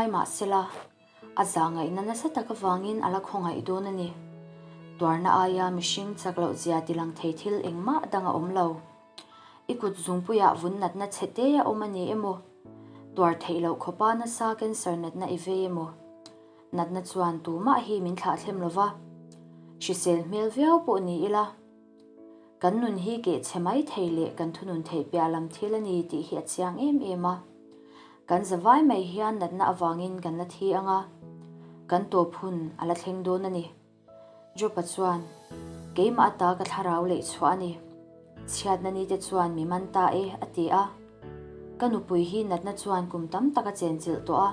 ngai mah sela, a zahngaihna nasa tak avangin a la khawngaih dawn a ni. Tuarna aia mihring chak loh zia tilang thei thil engmah dang a awm lo. I kut zungpuiah vun natna chhe te a awm a ni emaw? Tuar theih loh khawpa nasa cancer natna i vei emaw? Natna chuan tumah hi min thlah thlem lo va, hrisel hmel viau pawh ni ila, kan nun hi keh chhe mai thei leh kan thunun theih piah lam thil a ni tih hi a chiang em em a. Kan zavai mai hian natna avangin kan la thi ang a, kan tawp hun a la thleng dawn a ni. Jopa chuan, Keimah ata ka thlarau leih chhuah a ni. Chhiatna nite chuan mi man ta e, a ti a. Ka nupui hi natna chuan kum tam tak a chenchilh tawh a.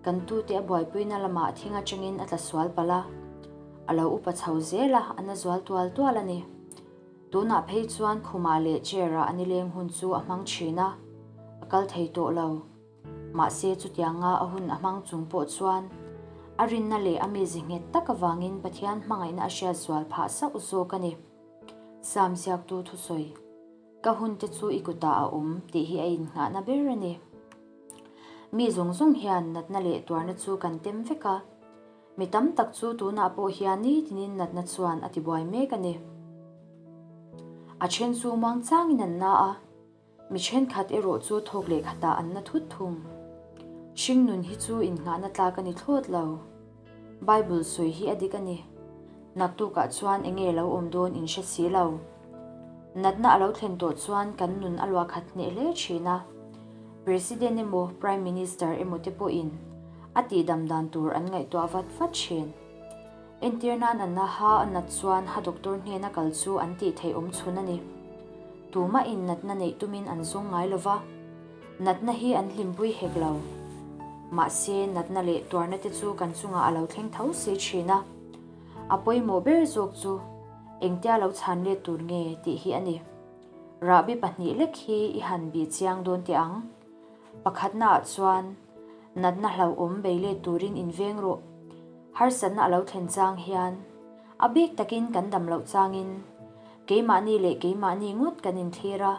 Kan tute a buaipuina lamah thing atangin a tla sual palh a. A lo upa chho zel a, a na zual tual tual a ni. Tunah phei chuan khumah leh chair-ah a nileng hun chu a hmang thin a, a kal thei tawh lo. Mahse chutianga a hun a hmang chung pawh chuan a rinna leh a mizi nghet tak avangin Pathian hmangaihna a hriat zual phah sauh zawk a ni. Sam ziaktu thusawi, Ka hunte chu i kutah a awm tih hi a innghahna ber a ni. Mi zawng zawng hian natna leh tuarna chu kan tem vek a, mi tam tak chu tunah pawh hian nitinin natna chuan a tibuai mek a ni. A then chu muangchangin an na a. Mi thenkhat erawh chu thawk leh khatah an na thut thung. Hringnun hi chu innghahna tlak a ni thlawt lo. Bible sawi hi a dik a ni. Naktukah chuan eng nge lo awm dawn in hre si lo. Natna a lo thlen tawh chuan kan nun a luah khat hneh hle thin a. President emaw Prime Minister emaw te pawhin a tihdam dan tur an ngaihtuah vat vat thin. Entir nan an na ha a nat chuan ha doctor hnena kal chu an tih theih awm chhun a ni. Tumahin natna neih tumin an zawng ngai lo va, natna hi an hlimpui hek lo. Mahse, natna leh tuarna te chu kan chungah a lo thleng tho si thin a. A pawimawh ber zawk chu engtia lo chhan let tur nge tih hi a ni. Rahbi pahnih lek hi i han bih chiang dawn teh ang. Pakhatnaah chuan natna hlauhawm bei let turin inveng rawh. Harsatna a lo thlen chang hian a bik takin kan dam loh changin keimahni leh keimahni ngawt kan inthlir a.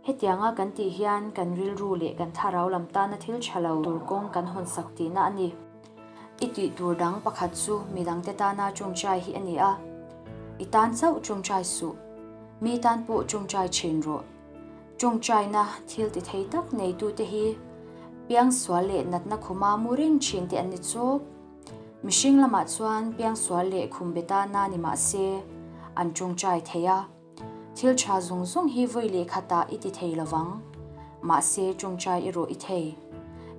Hetianga kan tih hian kan rilru leh kan thlarau lam tana thil tha lo tur kawng kan hawnsak tihna a ni. I tih tur dang pakhat chu midangte tana tawngtai hi a ni a. I tan chauh tawngtai suh. Mi tan pawh tawngtai thin rawh. Tawngtaina thil ti thei tak neitute hi piangsual leh natna khuma mu reng thin te an ni chawk. Mihring lamah chuan piangsual leh khum be tana ni mah se an tawngtai thei a. Thil tha zawng zawng hi vawi leh khatah i ti thei lovang. Mahse tawngtai erawh i thei.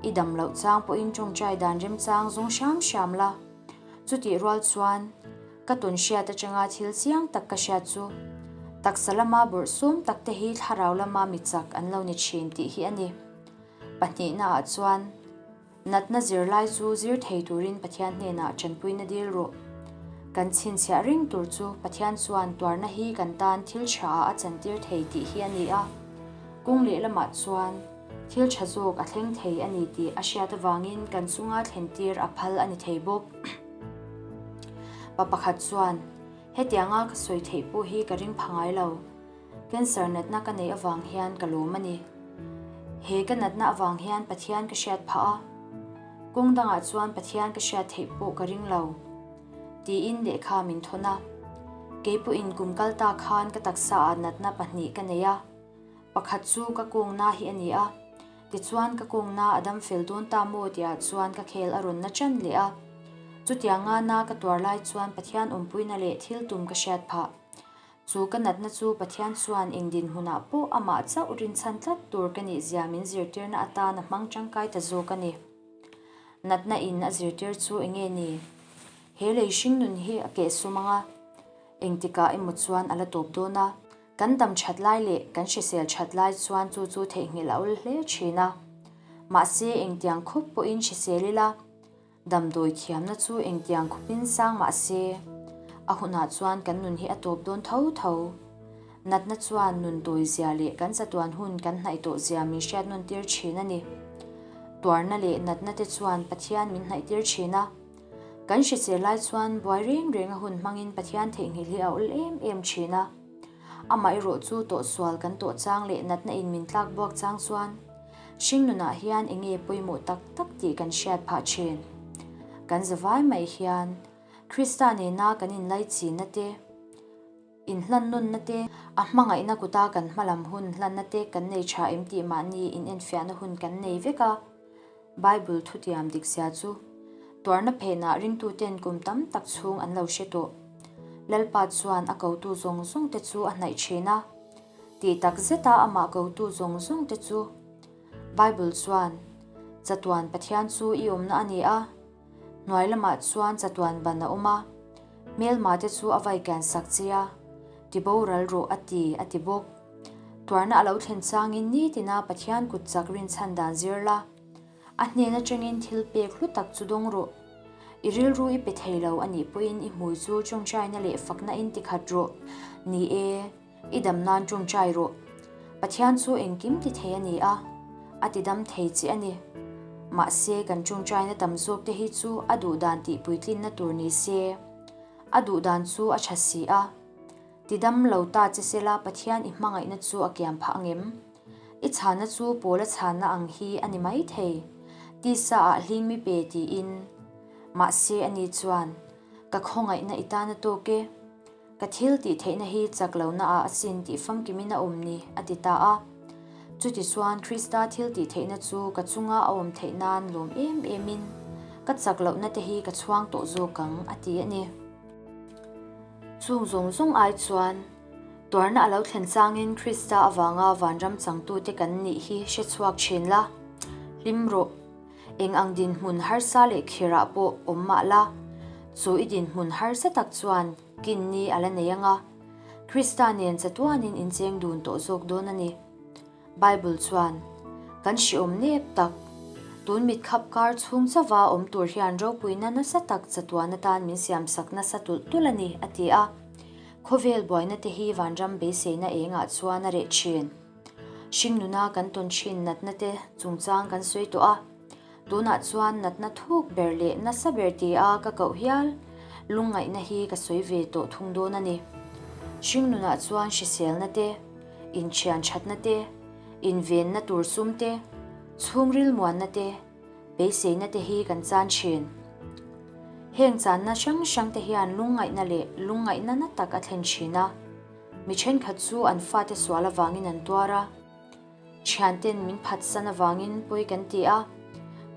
I dam loh chang pawhin tawngtai dan remchang zawng hram hram la. Chutih rual chuan Ka tun hriat atanga thil chiang tak ka hriat chu taksa lama bawrhsawm tak te hi thlarau lama mi chak an lo ni thin tih hi a ni. Pahnihnaah chuan natna zirlai chu zir thei turin Pathian hnenah tanpuina dil rawh. Kan chhinchhiah reng tur chu Pathian chuan tuarna hi kan tan thil tha ah a chantir thei tih hi a ni a. Kung lehlamah chuan thil tha zawk a thleng thei a ni tih a hriat avangin kan chunga thlentir a phal a ni thei bawk. Pa pakhat chuan, Hetianga ka sawi theih pawh hi ka ring pha ngai lo. Cancer natna ka neih avang hian ka lawm a ni. He ka natna avang hian Pathian ka hriat phah a. Kawng dangah chuan Pathian ka hriat theih pawh ka ring lo. Tiin lehkha min thawn a. Keipawhin kum kal ta khan ka taksaah natna pahnih ka nei a. Pakhat chu ka kawngna hi a ni a. Tichuan ka kawngna a dam fel dawn ta maw tihah chuan ka khel a rawn na ṭan leh a. Chutianga na ka tuar lai chuan Pathian awmpuina leh thil tum ka hriat phah. Chu ka natna chu Pathian chuan eng dinhmunah pawh amah chauh rinchhan tlat tur ka nihzia min zirtirna atan a hmang ṭangkai ta zawk a ni. Natna in a zirtir chu eng nge ni? He lei hringnun hi a kehsum ang a, engtikah emaw chuan a la tawp dawn a. Kan dam that lai leh kan hrisel that lai chuan chu chu theihnghilh a awl hle thin a. Mahse engtiang khawp pawhin hrisel ila, damdawi thiamna chu engtiang khawpin sang mahse, a hunah chuan kan nun hi a tawp dawn tho tho. Natna chuan nun tawi zia leh kan chatuan hun kan hnaih tawh zia min hriat nawn tir thin a ni. Tuarna leh natna te chuan Pathian min hnaih tir thin a. Kan hrisel lai chuan buai reng reng a hun hmangin Pathian theihnghilh hi a awl em em thin a. Amaherawh chu tawhsual kan tawh chang leh natna in min tlak buak chang chuan. Hringnunah hian enge pawimawh tak tak tih kan hriat phah thin. Kan zavai mai hian Krista nena kan inlaichinna te, inhlannawnna te, a hmangaihna kuta kan hmalam hun hlanna te kan nei tha em tih mahni inenfiahna hun kan nei vek a. Bible thutiam dikzia chu tuarna phenah ringtuten kum tam tak chhung an lo hre tawh. Lalpa chuan a kotu zawng zawng te chu a hnaih thin a. Tih tak zeta amah kotu zawng zawng te chu Bible chuan, Chatuan Pathian chu i awmna a ni a, hnuai lamah chuan chatuan ban a awm a, hmelma te chu a vai kian sak che a, ti boral rawh a ti, a ti bawk. Tuarna a lo thlen changin nitina Pathian kut chak rinchhan dan zir la, a hnen atangin thil pek hlu tak chu dawng rawh. I rilru i pe thei lo a nih pawhin i hmui chu tawngtaina leh fakna in tikhat rawh. Ni e. I dam nan tawngtai rawh. Pathian chu engkim ti thei a ni a, a ti dam thei che a ni. Mahse kan tawngtaina tam zawk te hi chu a duh dan tih puitlinna tur ni se. A duh dan chu a tha si a. Ti dam lo ta che sela Pathian i hmangaihna chu a kiam phah angem? I chhanna chu Paula chhanna ang hi a ni mai thei. Tisa ah hling mi pe tiin. Mahse ani chuan, Ka khawngaihna i tan a tawk e. Ka thil tih theihna hi chak lohna ah a sin tih famkimin a awm ni, a ti ta a. Chutichuan Krista thil tih theihna chu ka chunga a awm theih nan lawm em emin ka chak lohna te hi ka chhuang tawh zawk ang, a ti a ni. Chung zawng zawng ai chuan tuarna a lo thlen changin Krista avanga vanram changtute kan nih hi hre chhuak thin la, hlim rawh. Eng ang dinhmun harsa leh khirah pawh awm mah la, chu i dinhmun harsa tak chuan kin ni a la nei ang a, Krista nen chatuanin in cheng dun tawh zawk dawn a ni. Bible chuan, Kan hriawm nep tak, tun mitkhap kar chhung chauva awm tur hian ropuina nasa tak chatuan atan min siamsak nasa tulh tulh a ni, a ti a. Khawvel buaina te hi vanram beiseina engah chuan a reh thin. Hringnuna kan tawn thin natna te chungchang kan sawi tawh a, tunah chuan natna thuk ber leh nasa ber tia ka koh hial lungngaihna hi ka sawi ve tawh thung dawn a ni. Hringnunah chuan hriselna te, inthian thatna te, invenna tur sum te, chhungril muanna te, beiseina te hi kan chan thin. Heng channa hrang hrang te hian lungngaihna leh lungngaihna na tak a thlen thin a. Mi thenkhat chu an fate sual avangin an tuar a, thianten min phatsan avangin pawi kan ti a.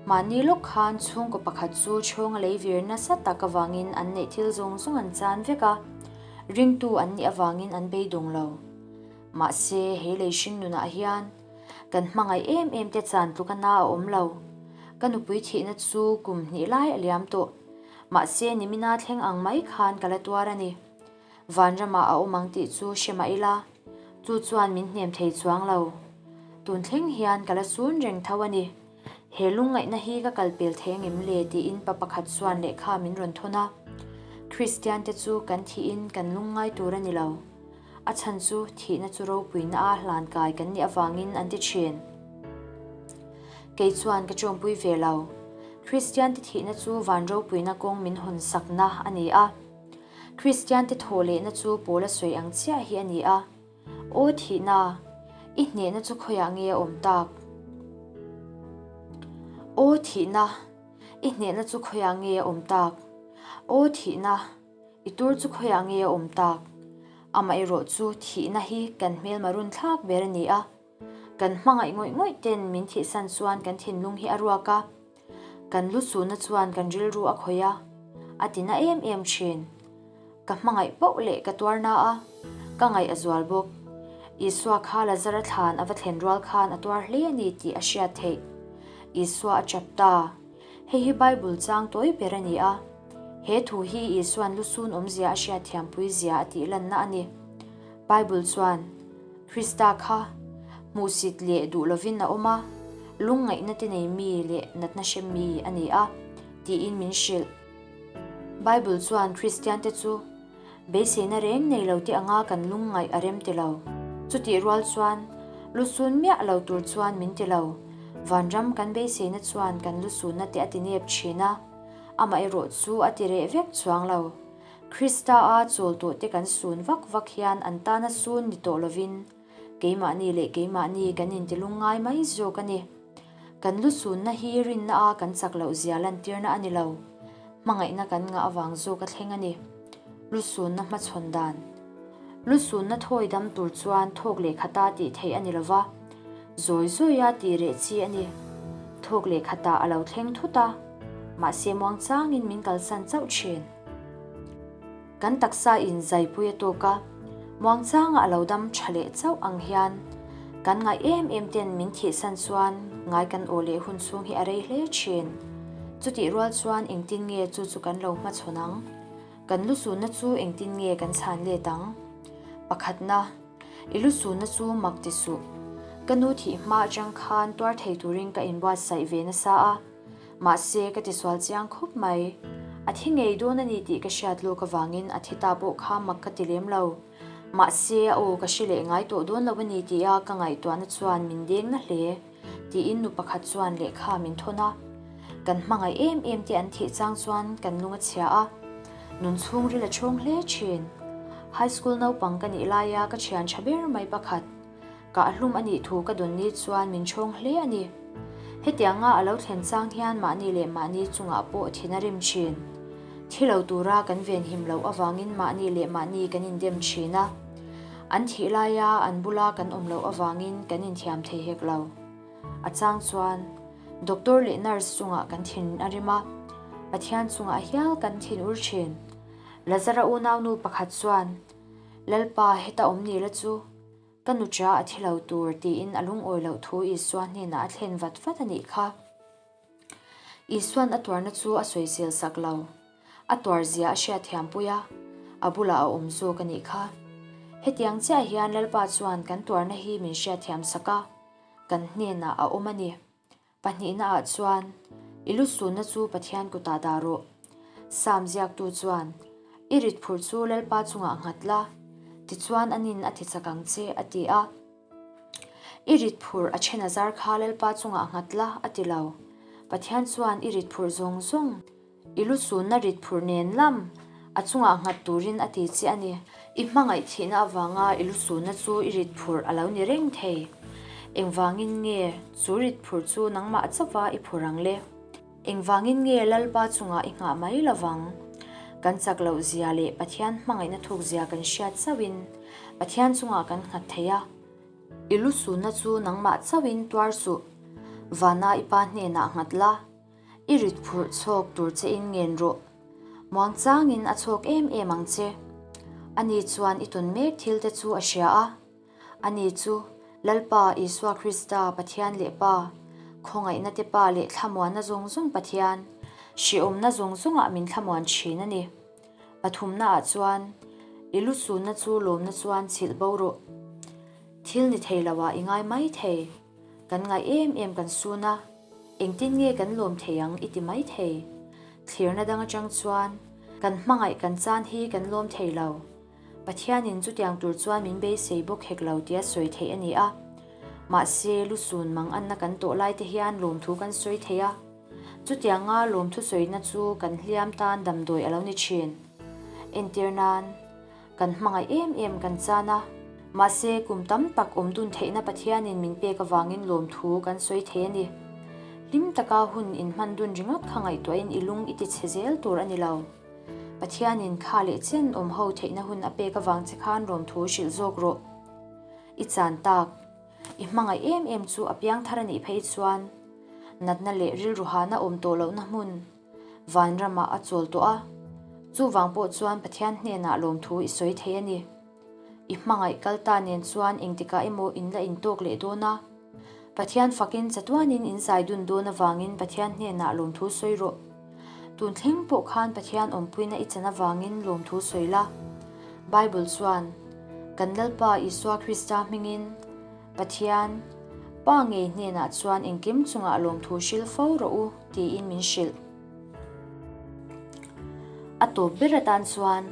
Mahni lawk khan chhungkaw pakhat chu chhawng a lei vir nasa tak avangin an neih thil zawng zawng an chan vek a, ringtu an nih avangin an beidawng lo. Mahse, he lei hring nunah hian kan hmangaih em em te chan tluk a na a awm lo. Ka nupui thihna chu kum hnih lai a liam tawh. Mahse, nimina thleng ang mai khan ka la tuar a ni. Vanramah a awm ang tih chu hre mah ila, chu chuan min hnem thei chuang lo. Tun thleng hian ka la sun reng tho a ni. He lungngaihna hi ka kal pel thei angem le tiin pa pakhat chuan lehkha min rawn thawn a. Kristiante chu kan thihin kan lungngai tur a ni lo. A chhan chu thihna chu ropuina a hlan kai kan nih avangin an ti thin. Kei chuan ka tawngpui ve lo. Kristiante thihna chu van ropuina kawng min hawn sakna a ni a. Kristiante thawh lehna chu Paula sawi ang chiah hi a ni a, Aw thihna, i hnehna chu khawiah nge a awm tak? Aw thihna, i hnehna chu khawiah nge a awm tak? Aw thihna, i tur chu khawiah nge a awm tak? Amaherawh chu thihna hi kan hmelma run thlak ber a ni a, kan hmangaih ngawih ngawih ten min thihsan chuan kan thinlung hi a ruak a, Kan lu suhna chuan kan rilru a khawih a, a ti na em em thin. Ka hmangaih poh leh ka tuar na a, ka ngaih a zual bawk. Isua kha Lazara thlan a va thlen rual khan a tuar hle a ni tih a hriat theih. Isua a chap ta. Hei hi Bible chang tawi ber a ni a. He thu hi Isua'n lusun awmzia a hriatthiampui zia a tih lanna a ni. Bible chuan. Krista kha hmuhsit leh duh lovin a awm a, lungngaihna te nei mi leh natna hre mi a ni a, tiin min hrilh. Bible chuan Kristiante chu beiseina reng nei lo te anga kan lungngaih a rem ti lo. Chutih rual chuan lusun miah lo tur chuan min ti lo. Vanram kan beiseina chuan kan lusunna te a ti nep thin a, amaherawh chu a ti reh vek chuang lo. Krista a chawl tawhte kan sun vak vak hian an tana sun ni tawh lovin keimahni leh keimahni kan intilung ngai mai zawk a ni. Kan lu sunna hi rinna a kan chak loh zia lantirna a ni lo. Hmangaihna kan ngah avang zawk a thleng a ni. Lu sunna hmachhawn dan. Lu sunna thawi dam tur chuan thawk leh khata tih theih a ni lo va, zawi zawia tih reh chi a ni. Thawk leh khatah a lo thleng thut a, mahse muangchangin min kalsan chauh thin. Kan taksa in zaipui a tawk a, muangchanga a lo dam tha leh chauh ang hian kan ngaih em em ten min thihsan chuan ngai kan aw leh hun chhung hi a rei hle thin. Chutih rual chuan engtin nge chu chu kan lo hmachhawn ang? Kan lusunna chu engtin nge kan chhan let ang? Pakhatna, I lusunna chu mak ti suh. Ka nu thih hma atang khan tuar thei turin ka inbuatsaih ve nasa a. Mahse, ka tisual chiang khawp mai. A thi ngei dawn a ni tih ka hriat lawk avangin a thi ta pawh kha mak ka ti lem lo. Mahse, a aw ka hre leh ngai tawh dawn lo a ni tia ka ngaihtuahna chuan min deng na hle, tiin nu pakhat chuan lehkha min thawn a. Kan hmangaih em em te an thih chang chuan kan lung a chhia a, nun chhungril a chhawng hle thin. High school naupang ka nih laia ka thian tha ber mai pakhat. Kah hlum a nih thu ka dawn ni chuan min chhawng hle a ni. Hetianga a lo thlen chang hian mahni leh mahni chungah pawh thin a rim thin. Thi lo tura kan venhim loh avangin mahni leh mahni kan indem thin a. An thih laia an bula kan awm loh avangin kan inthiam thei hek lo. A chang chuan doctor leh nurse chungah kan thin a rim a, Pathian chungah hial kan thin ur thin. Lazara unaunu pakhat chuan, Lalpa heta awm ni la chu, Ka nuṭa a thi lo tur tiin a lungawi loh thu Isua hnenah a thlen vat vat a nih kha. Isua'n a tuarna chu a sawisel sak lo. A tuarzia a hriatthiampui a, a bulah a awm zawk a nih kha. Hetiang chiah hian Lalpa chuan kan tuarna hi min hriatthiam sak a, kan hnenah a awm a ni. Pahnihna ah chuan, I lusunna chu Pathian kutah dah rawh. Sam ziaktu chuan, I rit phurh chu Lalpa chungah nghat la, tichuan anin a ti chak ang che, a ti a. I rit phurh a then a zar kha Lalpa chungah nghat la, a ti lo. Pathian chuan i rit phurh zawng zawng. I lusunna rit phurh nen lam a chungah nghat turin a ti che a ni. I hmangaih thihna avanga i lusunna chu i rit phurh a lo ni reng thei. Engvangin nge chu rit phurh chu nangmah chauha i phur ang le? Engvangin nge Lalpa chungah i nghah mai lovang? Kan chak loh zia leh Pathian hmangaihna thuk zia kan hriat chauhin Pathian chungah kan nghat thei a. I lusunna chu nangmah chauhin tuar suh. Vana i pa hnenah nghat la. I rit phurh chhawk tur che in ngen rawh. Muangchangin a chhawk em em ang che. Ani chuan i tawn mek thil te chu a hria a. Ani chu Lalpa Isua Krista Pathian leh Pa, khawngaihna te Pa leh thlamuanna zawng zawng Pathian, hrehawmna zawng zawngah min thlamuan thin a ni. Pathumna ah chuan i lusunna chu lawmna chuan chhilh bo rawh. Thil ni thei lo ah i ngai mai thei. Kan ngaih em em kan sun a, engtin nge kan lawm thei ang i ti mai thei. Thlirna dang atang chuan kan hmangaih kan chan hi kan lawm thei lo. Pathianin chutiang tur chuan min beisei bawk hek lo tia sawi theih a ni a. Mahse, lusun mang anna kan tawh lai te hian lawmthu kan sawi thei a. Chutianga lawmthu sawina chu kan hliam tan damdawi a lo ni thin. Entir nan. Kan hmangaih em em kan chan a, mahse kum tam tak awm dun theihna Pathianin min pek avangin lawmthu kan sawi thei a ni. Hlim taka hun inhman dun ringawt kha ngaihtuahin i lung i ti chhe zel tur a ni lo. Pathianin kha leh chen awm ho theihna hun a pek avang che khan lawmthu hrilh zawk rawh. I chan tak, i hmangaih em em chu a piangthar a nih phei chuan natna leh rilru hahna awm tawh lohna hmun, Vanramah a chawl tawh a, chuvang pawh chuan Pathian hnenah lawmthu i sawi thei a ni. I hmangaih kal ta nen chuan engtikah emaw in la intawk leh dawn a. Pathian fakin chatuanin in zai dun dawn avangin Pathian hnenah lawmthu sawi rawh. Tun thleng pawh khan Pathian awmpuina i chan avangin lawmthu sawi la. Bible chuan, Kan Lalpa Isua Krista hmingin, Pathian, Pa ngei hnenah chuan engkim chungah lawmthu hrilh fo rawh u, tiin min hrilh. A tawp ber atan chuan,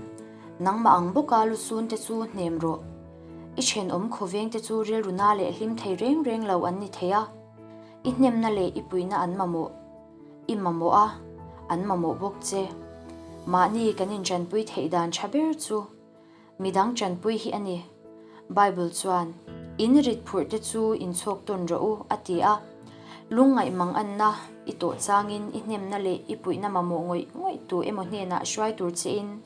Nangmah ang bawka lusun te chu hnem rawh. I thenawm khawveng te chu rilru na leh hlim thei reng reng lo an ni thei a, i hnemna leh i puihna an mamawh. I mamawh a, an mamawh bawk che. Mahni kan inṭanpui theih dan ṭha ber chu Midang ṭanpui hi a ni. Bible chuan, In rit phurh te chu inchhawk tawn rawh u, a ti a. Lungngaih mang anna i tawh changin i hnemna leh i puihna mamawh ngawih ngawih tu emaw hnenah hruai tur chein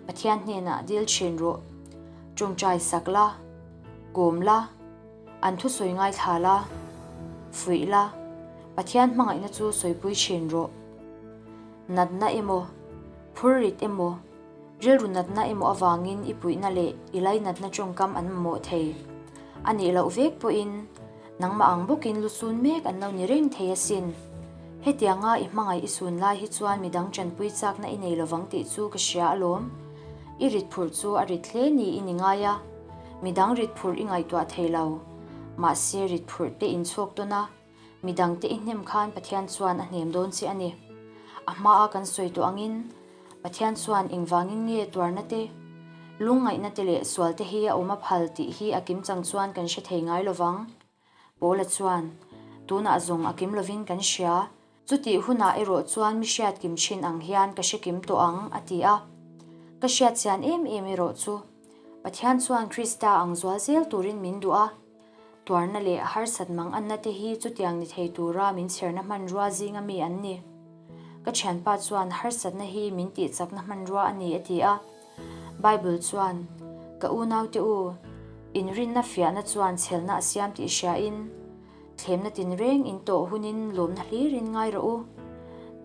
Pathian hnenah dil thin rawh. Tawngtai sak la, kawm la, an thusawi ngaithla la, fuih la, Pathian hmangaihna chu sawipui thin rawh. Natna emaw, phurrit emaw, Rilru natna emaw avangin i puihna leh i lainatna tawngkam an mamawh thei. A nih loh vek pawhin nangmah ang bawkin lu sun mek an lo ni reng thei asin. Hetianga i hmangaih i sun lai hi chuan midang tanpui chakna i nei lovang tih chu ka hria alawm. I rit phurh chu a rit hle niin i ngai a, midang rit phurh i ngaihtuah thei lo. Mahse rit phurh te inchhawk tawn a. Midangte i hnem khan Pathian chuan a hnem dawn che a ni. A hmaa kan sawi tawh angin, Pathian chuan engvangin nge tuarna te, lungngaihna te leh sual te hi a awm a phal tih hi a kim chang chuan kan hre thei ngai lovang. Paula chuan, Tunah zawng a kim lovin kan hria. Chutih hunah erawh chuan mi hriat kim thin ang hian ka hre kim tawh ang, a ti a. Ka hriat chian em em erawh chu, Pathian chuan Krista ang zual zel turin min duh a. Tuarna leh harsat mang anna te hi chutiang ni thei tura min chherna hmanrua zinga mi an ni. Ka thianpa chuan harsatna hi min tihchakna hmanrua a ni a ti a. Bible chuan, Ka unaute u, inrinna fiahna chuan chhelna a siam tih hriain, thlemna tinreng in tawh hunin lawmna hlirin ngai rawh u.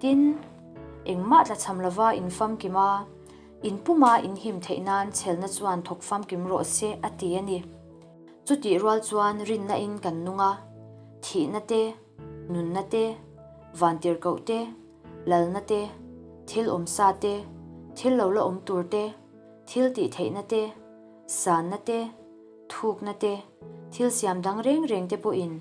Tin, engmah tlachham lova in famkim a, in puma in him theih nan chhelna chuan thawk famkim rawh se a ti a ni. Chutih rual chuan rinna in kan nung a, thihna te, nunna te, vantirhkoh te, lalna te, thil awmsa te, thil lo la awm tur te, thil tih theihna te, sanna te, thukna te, thil siam dang reng reng te pawhin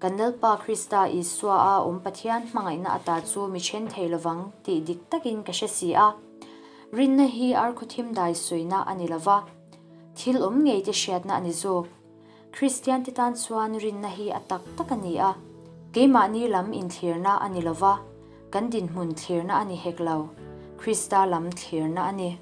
kan Lalpa Krista Isua a awm Pathian hmangaihna ata chu mi then thei lovang tih dik takin ka hre si a. Rinna hi arkhawthim dai sawina a ni lova. Thil awm ngei te hriatna a ni zawk. Kristian te tan chuan rinna hi a tak tak a ni a. Keimahni lam inthlirna a ni lova, kan dinhmun thlirna a ni hek lo, Krista lam thlirna a ni.